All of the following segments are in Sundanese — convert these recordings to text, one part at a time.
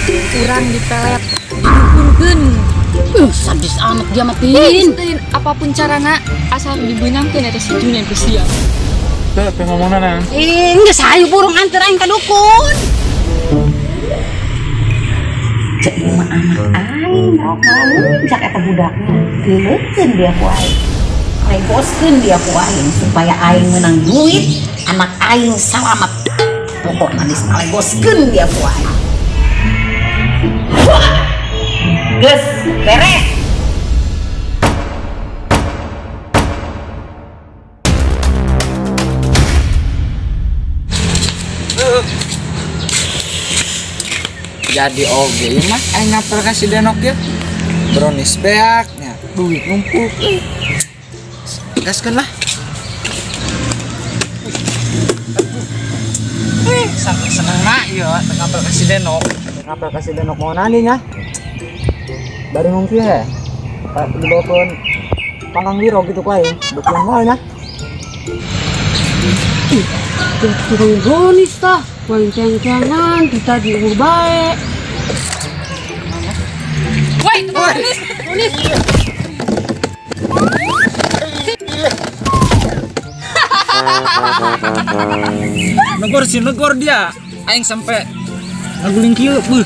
Urang dipelet, didukunkeun. Sadis amat dia matiin. Apapun carana asal dibeunangkeun eta si Junen ku sia. Teh teh ngomongna naon? Ih, geus hayu burung anter aing ka dukun. Cek mah anak aing rok cak eta budakna. Dileukeun dia ku aing. Reboskeun dia ku aing supaya aing menang duit, anak aing salamat. Pokokna geus ngareboskeun dia ku aing. Geus beres. Jadi oge mah aing ngapel ka si Denok ya. Brownies beak nya, duit numpuk. Gaskeun lah. Saking senengna ieu ngapel ka si Denok. Ngapel ka si Denok mau nani nya? Bari ngungki he. Dibawakeun panggang wiro gitu ku aing. Beukian moal nya. Ih, tukang brownies tah. Wain cengkengan, kita diumur baik. Woi, tukang brownies, brownies. Negor sih, negor dia. Aing sampai ngaguling kieu, beuh.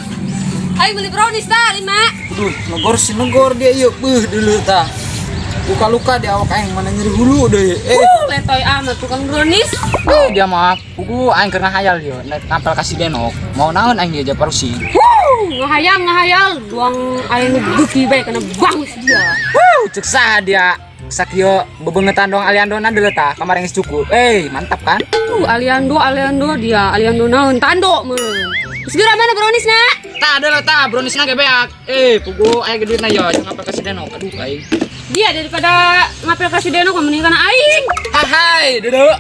Aing beli brownies tah, 5. Duh, negor sih, negor dia ieu, beuh dulu tah. Luka-luka di awak aing mana nyeri hulu deui. Letoy amat tukang brownies. Dia mah pugu aing keur ngahayal ieu, nek ngampel ka si Denok. Mau naon aing dia parusi. Ngahayal doang aing beuki bae kana bangus dia. Cek saha dia sakieu bebengetan doang aliandona deuleu tah, kamari geus cukup. Mantap kan? Aliando dia, aliando naon tando meureun. Segera mana browniesna? Tah deuleu tah browniesna ge beak. Pugu aing ge duitna yo, jeung ngampel ka si Denok. Aduh aing. Dia daripada ngapel ka si Denok mending kana aing. Hai, duduk.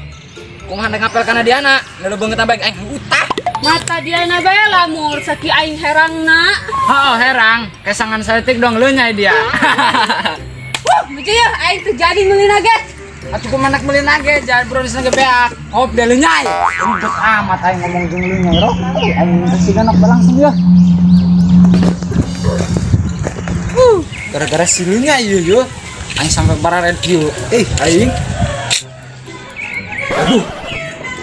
Kumaha nek ngapel kana Diana? Leuleung beungeut bae aing utah. Mata Diana bae lamur saki aing herangna. Heuh, herang. Kesangan saeutik dong leunyai dia. Lucu ya, aing teu jadi meuli ge. Atuh kumaha nek meuli ge, jadi browniesna ge beak. Hop dia leunyai. Ribet amat aing ngomong jeung leunyai rok. Aing ka si Denok langsung ya. Gara-gara si leunyai ieu yo. Aing sampai barared kieu. Aing. Aduh.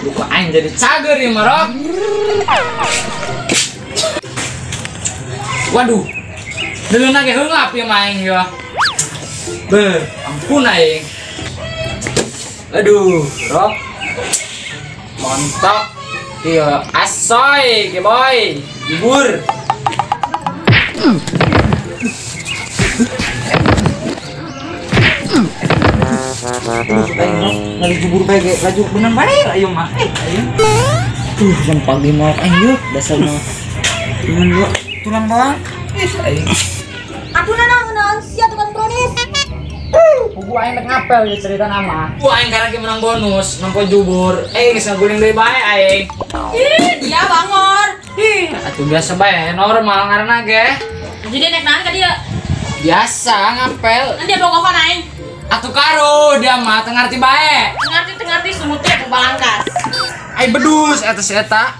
Luka aing jadi cager ieu mah, Rok. Waduh. Deuleuna ge heungap ieu mah aing yo. Beuh, ampun aing. Aduh, Rok. Montok. Ieu asoy, ge boy. Libur. Aing lagi jubur bae ge laju beunang bae ayo mah. Aing. Tuh jam pagi mau aing yeuh dasar mah. Cuman dua tulang doang. Aing. Atuh naon sia tukang brownies. Pugu aing nek ngapel ieu cerita nama. Pugu aing karena ge menang bonus nempo jubur. Geus ngaguling deui bae aing. Ih, dia bangor. Ih, atuh biasa bae normal ngaranna ge. Jadi nek naon ka dia? Biasa ngapel. Nanti dia bogohan aing. Atuh karo dia mah teu ngarti bae. Teu ngarti sumutnya ku balangkas. Ai bedus eta si eta.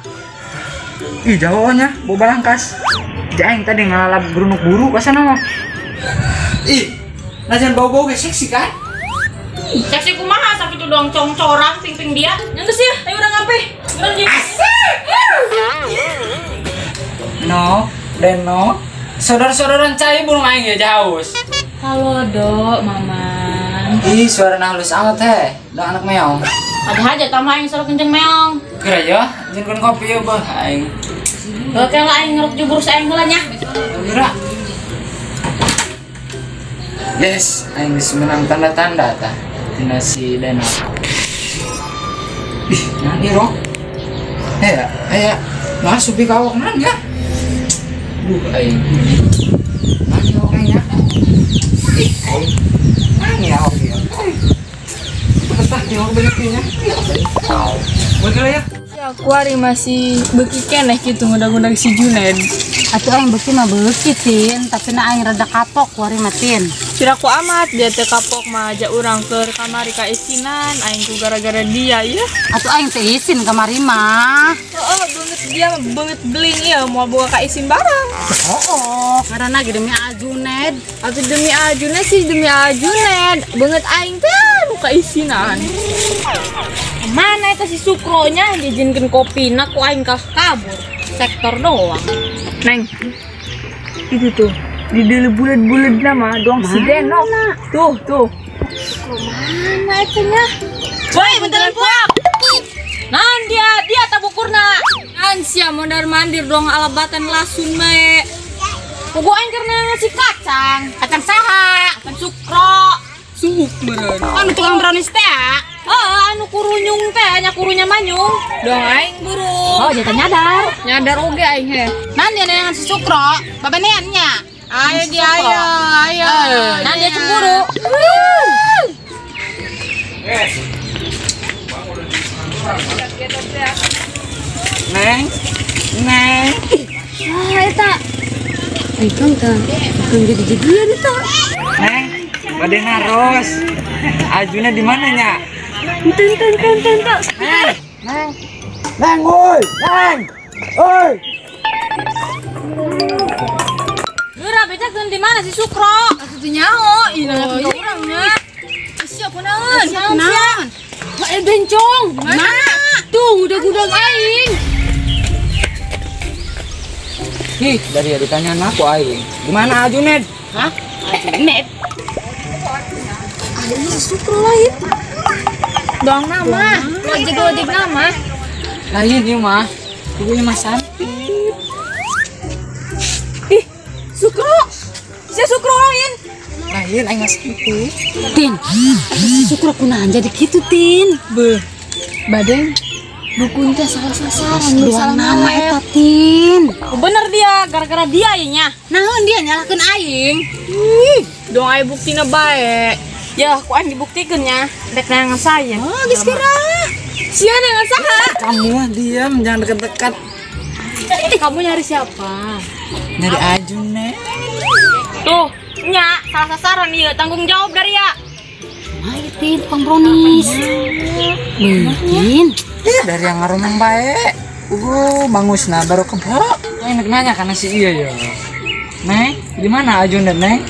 Ih jauhnya bau balangkas. Aing tadi ngalalap gerunuk buru pasana mah. Ih, najan bau-bau ge seksi kan? Seksi kumaha sakitu doang congcorang ping-ping dia. Nyentuh sih, ayo urang ngampe. Urang jeung. Asik. No, Deno. Saudara-saudaran cai burung aing ya jauh. Halo, Dok, Mama. Ih, suara halus amat teh. Dong anak meong. Ada aja tambah aing suara kenceng meong. Kira ya, jinkeun kopi ya beuh aing. Oke lah aing ngeruk jubur saeng heula nya. Kira. Yes, aing geus menang tanda-tanda tah tina si Deno. Ih, naon ieu rok? Aya, masuk di kawak naon ya? Duh, aing. Naon ieu aing nya? Ih, aing. Naon ya awak ieu? Betah di awak banyak nya. Boleh ya? Kuari masih beuki keneh kitu ngudag-ngudag si Juned. Atuh aing beuki mah beuki Tin, tapi na aing rada kapok kuari mah Tin. Kira ku amat dia teh kapok mah aja urang keur kamari ka isinan aing ku gara-gara dia ya. Atuh aing teh isin kamari mah. Heeh, beungeut dia mah beungeut beling ieu moal boga ka isin barang. Oh, karena ge demi Ajuned. Atuh demi Ajuned sih demi Ajuned. Beungeut aing teh nu ka isinan. Mana eta si Sukronya dijinkeun kopina ku aing kalah kabur. Sektor doang. Neng. Itu tuh di dulu bulet-bulet nama doang si Denok. Tuh, tuh. Mana itunya? Woi, bentelan puak. Nah, dia tabukurna. Kan sia mondar mandir doang alabatan lasun mae. Pugu aing keur ngasih kacang. Kacang saha? Kacang Sukro. Suhuk meureun. Anu tukang brownies teh. Oh, anu kurunyung teh, nya kurunya manyung. Doang aing burung. Oh, dia teh nyadar. Nyadar oge aing he. Nah, dia neangan si Sukro, babenean nya. Ayo dia, ayo, ayo. Nah, dia cemburu. Neng, neng. Wah, eta. Ikang teh, ikang jadi-jadian eta. Neng, bade naros. Ajuna di mana nya? Enten, enten, enten, enten. Neng, neng. Neng, woi, neng. Woi. Geura bejakeun di mana si Sukro? Atuh teu nyaho, ih nanya ka urang nya. Sia kunaon? Kunaon? Wah, bencong. Mana? Tuh, ngudag-ngudag aing. Ih, dari ya ditanya aku aing. Di mana Ajuned? Hah? Ajuned? Ada si Sukro lain. Doang nama, lojek-lojek nama. Lain ieu mah. Pugunya mah santai. Ih, Sukro. Si Sukro lain. Lain aing mah santai. Tin, si Sukro kunaon jadi kitu Tin? Beuh. Badeng dukun teh salah sasaran, salah nama eta Tin. Oh, bener dia, gara-gara dia ieu nya. Naon dia nyalahkeun aing? Ih, dong aing buktina bae. Ya, ku aing dibuktikeun nya. Rek neangan saya. Oh, geus kira. Sia neangan saha? Kamu mah diam, jangan dekat-dekat. Kamu nyari siapa? Nyari Ajuned. Tuh, nya salah sasaran ieu, tanggung jawab dari ya. Mai Tin, tukang brownies. Tin. Ih, dari yang ngarumang bae. Bangusna baru kebo. Aing nek nanya kana si ieu ya. Neng, di mana Ajuned, Neng?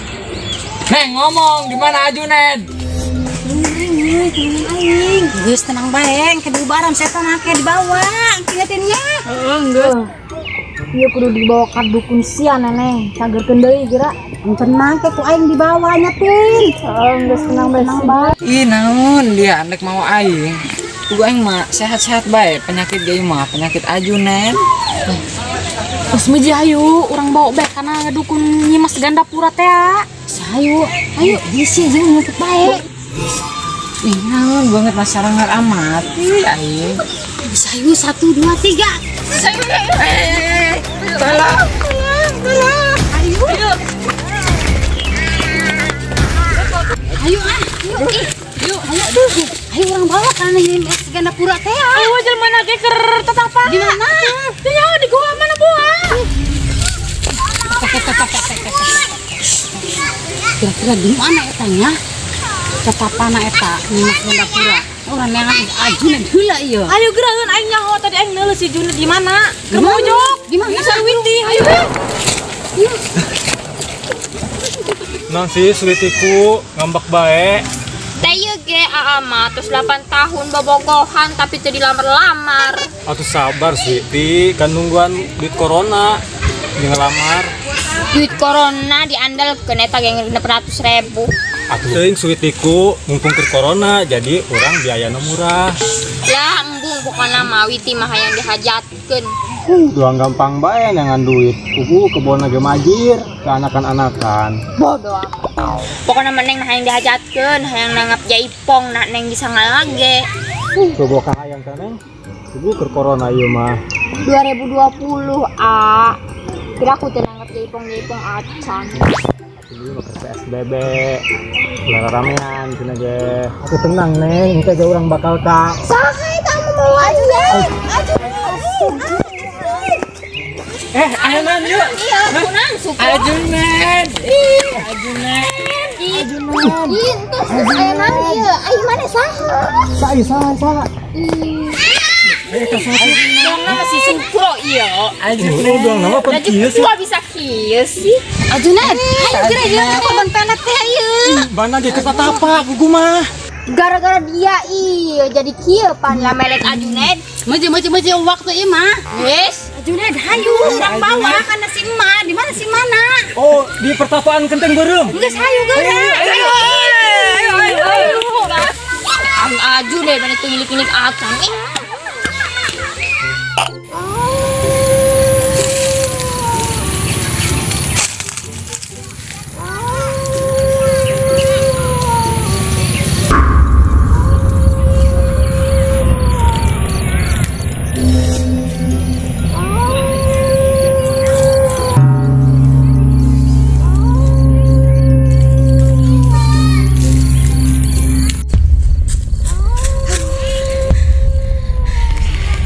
Neng ngomong, di mana Ajuned? Aing, geus tenang bae, engke diubaran setan akeh dibawa, ingetin nya. Heeh, geus. Ieu kudu dibawa ka dukun sia Neneng, cagerkeun deui geura. Tenang ke ku aing dibawa nya Tin. Heeh, geus tenang bae. Tenang bae. Ih, naon dia nek mau aing. Pugu aing mah sehat-sehat bae, penyakit ge mah penyakit Ajuned. Terus meji ayo, urang bawa bae kana dukun Nyimas Gandapura teh. Ayo, ayo bisi jeung ngumpet bae. Ih, naon banget masyarakat amat. Ih, aing. Sayu 1 2 3. Sayu. Tolong, tolong, tolong. Ayo. Ayo ah, yuk. Yuk, ayo tuh. Ayo urang bawa kana Nyimas Gandapura teh. Ayo jelema na ge keur tatapa. Di mana? Teu nyaho di gua mana buah. Kira-kira di mana etanya? Tetapana eta Nyimas Gandapura. Urang neangan Ajuned heula ieu. Ayo geuraeun aing nyaho tadi aing neuleuh si Juned di mana? Keur mojok. Di mana? Di Sarwiti. Ayo. Yuk. Nang si Switiku ngambek bae. Teh ieu ge aa mah tos 8 tahun bobogohan tapi teu dilamar-lamar. Atuh sabar Switi, kan nungguan duit corona jeung ngelamar. Duit corona diandalkeun eta ge 600.000. Atuh teuing Switiku mumpung keur corona jadi urang biayana murah. Lah embung pokona mah Witi mah hayang dihajatkeun. Doang gampang bae neangan duit. Ugu kebon ge majir, keanakan-anakan. Bodoh amat. Pokona mah neng mah hayang dihajatkeun, hayang nanggap jaipong nah neng bisa ngalage. Coba kahayang teh neng. Ugu keur corona ieu mah. 2020 a. Kira aku teh nanggap jaipong-jaipong acan. Ini mah PSBB. Lara ramean cenah ge. Aku tenang neng, engke ge urang bakal ka. Saha eta anu mau Ajuned? Ajuned. Ayo yuk. Iya, kunan Sukro. Ajunan. Ih, ajunan. Ajunan. Ih, entos aya naon ieu? Ai mana saha? Saha. Dong nama si Sukro ieu. Ajunan dong nama apa kieu sih? Kok bisa kieu sih? Ajunan, ayo geura dia korban pelet teh ieu. Bana ge ketatapak gugu mah. Gara-gara dia iya jadi kieu pan lah melet Ajunet. Meje waktu ieu mah. Yes. Ajunet hayu urang bawa kana si emak. Di mana si mana? Oh, di pertapaan Kenteng Beureum. Geus hayu geura. Ayo. Ang Ajunet mana tuh ngilik-ngilik acan ih.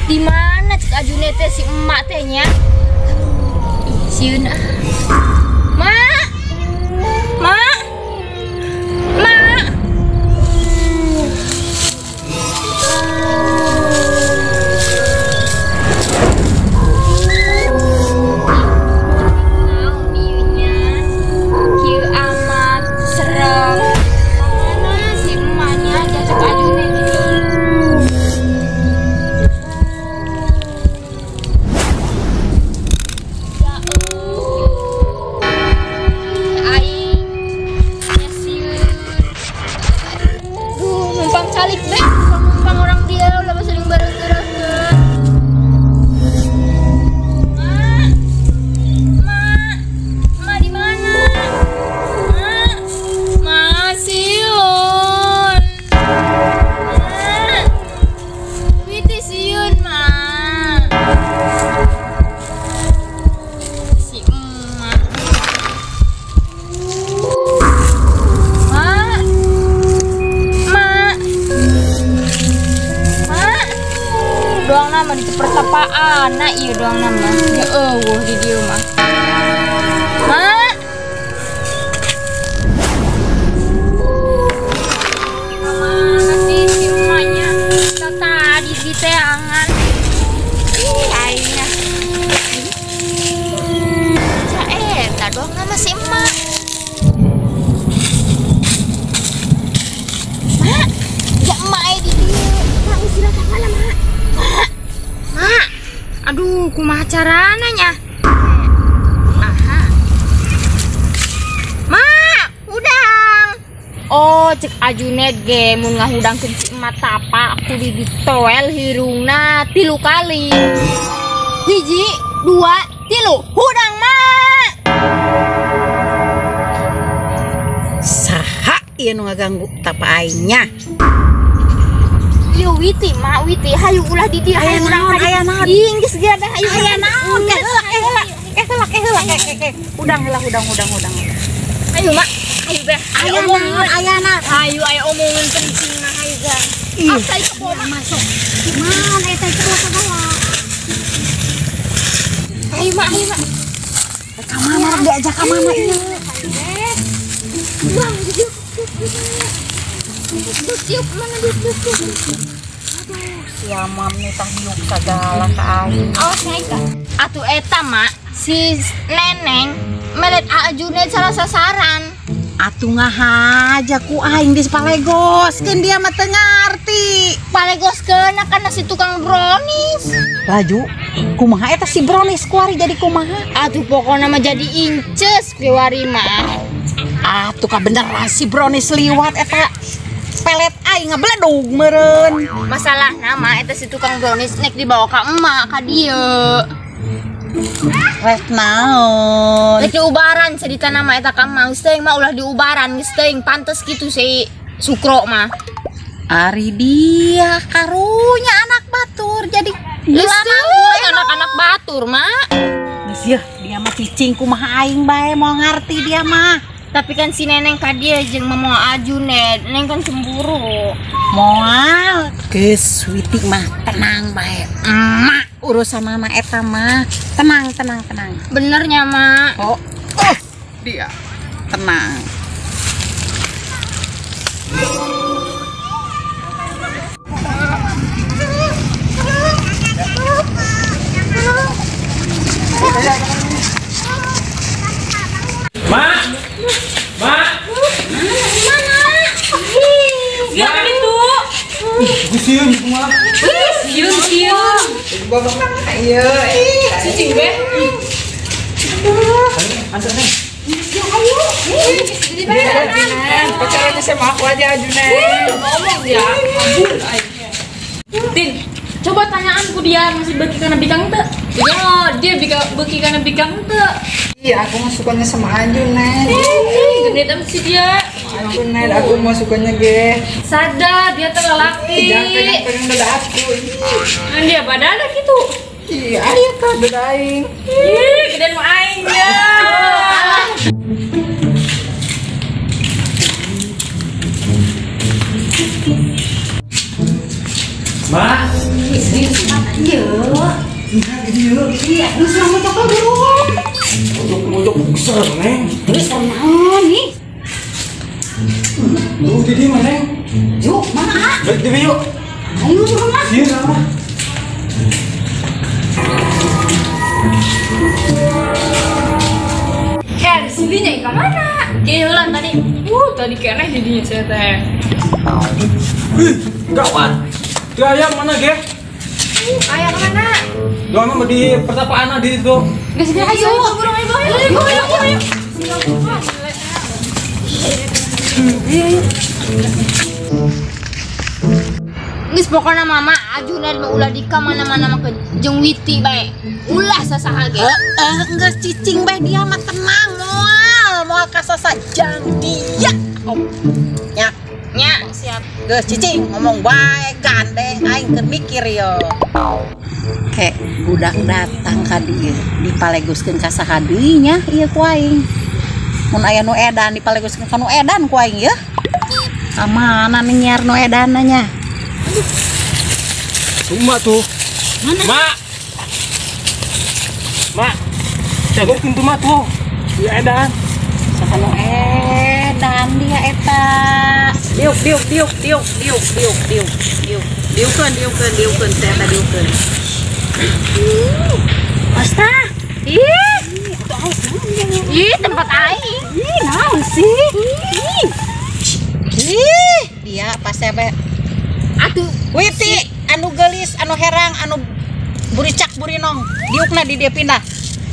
Di mana cek Ajunet teh si emak teh nya? Ih, sieun ah. Mak. Mak. Mak. Naon ieu nya? Kieu amat serem. Mana si emaknya cek Ajunet ini? Calik deh, numpang orang dia ulah saling bareng-bareng. Mak, mak, mak di mana? Mak, mak siun. Mak, witi siun mak. Si emak. Mak, mak. Mak, doang nama di pertapaan, nah iya doang nama. Ya eueuh di dieu mah. Mak. Mana sih si emaknya? Tadi di teangan. Ih, aingnya. Eta doang nama si emak. Mak, ya emak aya di dieu. Mak istirahat mana, Mak? Mak. Mak. Aduh, kumaha carana nya? Aha. Mak, hudang. Oh, cek Ajunet ge mun ngahudangkeun si emak tapa kudu ditoel hirungna 3 kali. 1, 2, 3. Hudang, Mak. Saha ieu nu ngaganggu tapa aingnya? Ieu witi, Mak, witi. Hayu ulah di dieu, hayu urang ka dieu. Aya naon? Ih, geus geura dah, hayu. Aya naon? Ke heula, ke heula. Ke heula, ke heula, ke. Hudang heula, hudang. Hayu, Mak. Hayu beh. Aya naon, aya naon. Hayu aya omongan penting mah hayu ga. Asa ieu kebon masuk. Mana eta kebon sagala? Hayu, Mak, hayu, Mak. Ka mana rek diajak ka mana ieu? Wah, dieu. Dieu mana dieu? Aduh, si amam nih tah diuk sagala ka aing. Awas naik ka. Atuh eta, Mak, si Neneng melet Ajunet salah sasaran. Atuh ngahaja ku aing di palegoskeun dia mah teu ngarti. Palegoskeun kana si tukang brownies. Laju, kumaha eta si brownies kuari jadi kumaha? Atuh pokona mah jadi inces kiwari mah. Atuh kabeneran si brownies liwat eta pelet aing ngabeledug meureun. Masalah nama eta si tukang brownies nek dibawa ka emak ka dieu. Rek naon? Rek diubaran cerita nama eta ka emak geus teuing mah ulah diubaran geus teuing pantes kitu si Sukro mah. Ari dia karunya anak batur jadi geus teuing anak-anak batur mah. Geus yeuh dia mah cicing kumaha aing bae moal ngarti dia mah. Tapi kan si Neneng ka dia jeung Mama Ajunet, Neng kan cemburu. Moal, geus Witi mah tenang bae. Emak urusan mama eta mah. Tenang, tenang, tenang. Benernya, Mak. Oh, oh, dia tenang. Mak, Mak, mana? Gak itu. Ih, sieun kumaha? Ih, sieun sieun. Bapak iya. Cicing be. Antar Neng. Ya ayo. Jadi bae. Pacarannya sama aku aja Ajunet. Ngomong ya. Kabur aing. Tin, coba tanyaan ku dia masih beki kana bikang teu? Iya, dia beki kana bikang teu. Iya, aku mah sukanya sama Ajunet. Gede tem si dia. Ajunet, aku mau sukanya ge. Sadar, dia teh lelaki. Jangan pegang-pegang dada aku. Nah, dia badana gitu. Iya, ayo tah dada aing. Ih, gedean mah aing ya. Mak, Iya. Iya, lu suruh mau dulu. Mojok besar, Neng. Terus naon nih? Lu di mana, Neng? Yuk, mana? Balik di yuk. Ayo rumah. Sieun apa? Heh, di sininya ke mana? Kayak tadi. Tadi kayaknya jadinya saya teh. Ih, gawat. Itu ayam mana, ge? Ayam mana? Doang mah di pertapaan di itu. Geus geus ayo, burung ayo, ayo, ayo, ayo. Geus pokona mama Ajunet mah ulah di ka mana-mana mah jeung Witi bae. Ulah sasaha ge. Heeh, geus cicing bae dia mah tenang moal, moal kasasa jang dia. Nya, nya siap. Geus cicing ngomong bae gandeng aing keur mikir yo. Kek budak datang ka dieu dipaleguskeun ka saha deui nya ieu ku aing. Mun aya nu edan dipaleguskeun ka nu edan ku aing yeuh. Ka mana nyiar nu edanna nya? Cuma tuh. Mana? Mak. Mak. Jagokeun tuh mak tuh. Ieu edan. Saha nu edan dia eta. Diuk diuk diuk diuk diuk diuk diuk diuk. Diukeun diukeun diukeun teh eta diukeun. Pasta. Ih. Ih, tempat aing. Ih, naon sih? Ih, dia pasti apa? Atuh, Witi anu geulis, anu herang, anu buricak burinong. Diukna di dia pindah.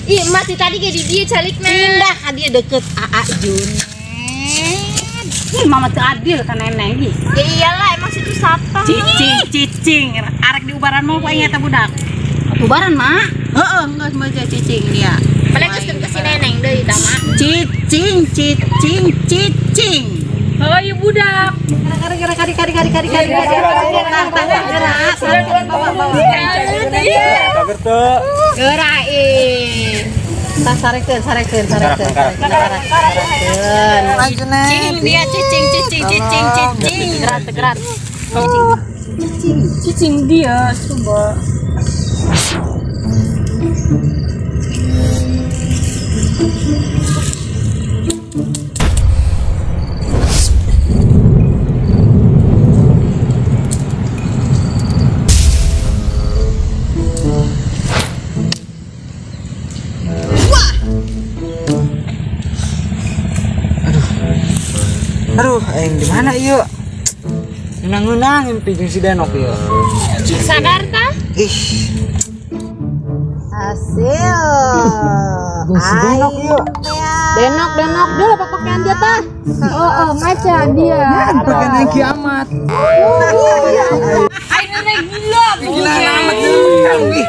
Ih, masih tadi ge di dia calikna. Pindah ka dia deket Aa Junet. Ih, mama teu adil ka neneng ih. Ya iyalah, emang situ siapa? Cicing, cicing. Arek diubaran mau ku aing eta budak. Ubaran, Mak. Heeh, geus mah cicing dia. Paleguskeun ka si neneng deui tah, Mak. Cicing, cicing, cicing. Oh, ieu budak. Kari kari kari kari kari kari kari kari. Tang tang gerak. Bawa bawa. Kager teu. Gerak ih. Tah sarekeun sarekeun sarekeun. Sarekeun. Cicing dia cicing cicing cicing cicing. Gerak gerak. Cicing. Cicing dia coba. Aduh, aing di mana ieu? Ngeunang-ngeunang mimpi jeung si Denok ieu. Sadar tah? Ih, Hasil. jeung si Denok ieu. Denok, Denok, dia lah pakaian dia tah. Oh, oh, ngaca dia. Pakaian aing kiamat. Aing nenek gila, Gila amat kamu ih.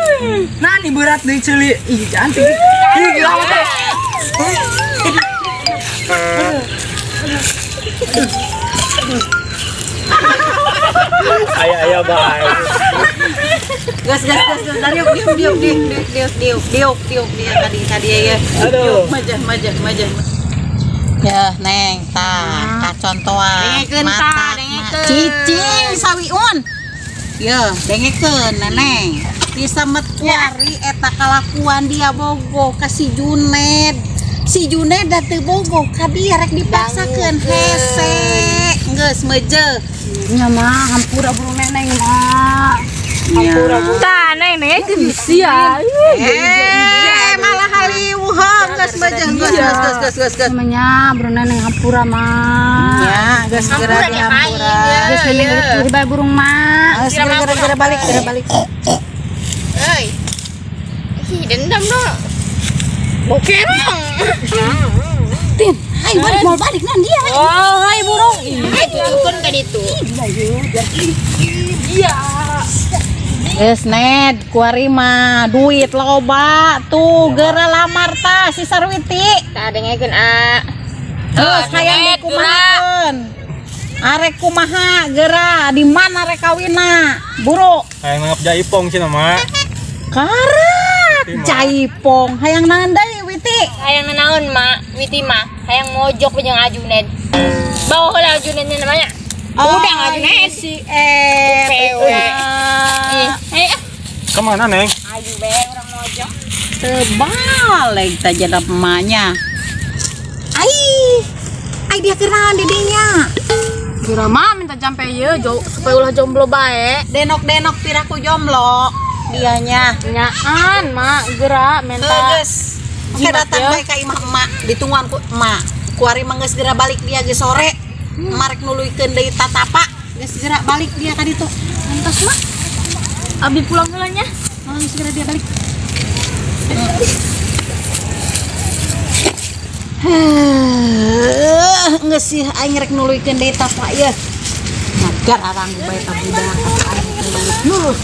Nah, nih berat deui ceuli. Ih, cantik. Ih, gila amat. Ayah bae. Gas gas gas gas diuk diuk diuk diuk diuk diuk diuk diuk dia tadi tadi ya. Aduh. Majah majah majah. Ya, Neng, tah kacontohan. Mata cicing sawiun. Ya, dengekeun Neneng. Bisa metkuari eta kalakuan dia bogoh ka si Juned. Si Juned da teu bogoh ka dia rek dipaksakeun hese. Geus meujeuh. Nya mah hampura burung Neneng mah. Hampura tah Neng dengekeun sia. Malah haliweuh geus meujeuh geus geus geus geus. Namanya burung Neneng hampura mah. Ya, geus geura dihampura. Geus Neneng bae burung mah. Geus geura balik, geura balik. Euy. Ih, dendam dong. Bokerong. Tin, hai balik mau balik nan dia. Oh, hai burung. Hai tujukeun ka ditu. Iya. Geus Ned, kuari mah duit loba tuh geura lamar tah si Sarwiti. Tah dengekeun a. Geus hayang dikumahakeun. Arek kumaha geura di mana rek kawinna? Buru. Hayang nanggap jaipong cenah mah. Karak jaipong hayang naon deui Witi? Hayang naon mak Witi mah hayang mojok jeung Ajuned. Bawa heula Ajuned nya namanya. Udah Ajuned si PW. Eh, kemana Neng? Ayu be urang mojok. Terbalik tah jadap emaknya. Ai. Ai dia keur naon di dinya? Geura mah minta jampe ieu supaya ulah jomblo bae. Denok-denok piraku jomblo dianya. Nyaan mak geura minta. Geus. Oke datang bae ka imah emak, ditungguan ku emak. Kuari mah geus geura balik dia geus sore. Emak rek nuluykeun deui tatapa. Geus geura balik dia ka ditu. Entos mak. Abi pulang heula nya. Oh, geus geura dia balik. Geus sih aing rek nuluykeun deui tapa ieu. Ngagar arang bae ta budak aing lulus.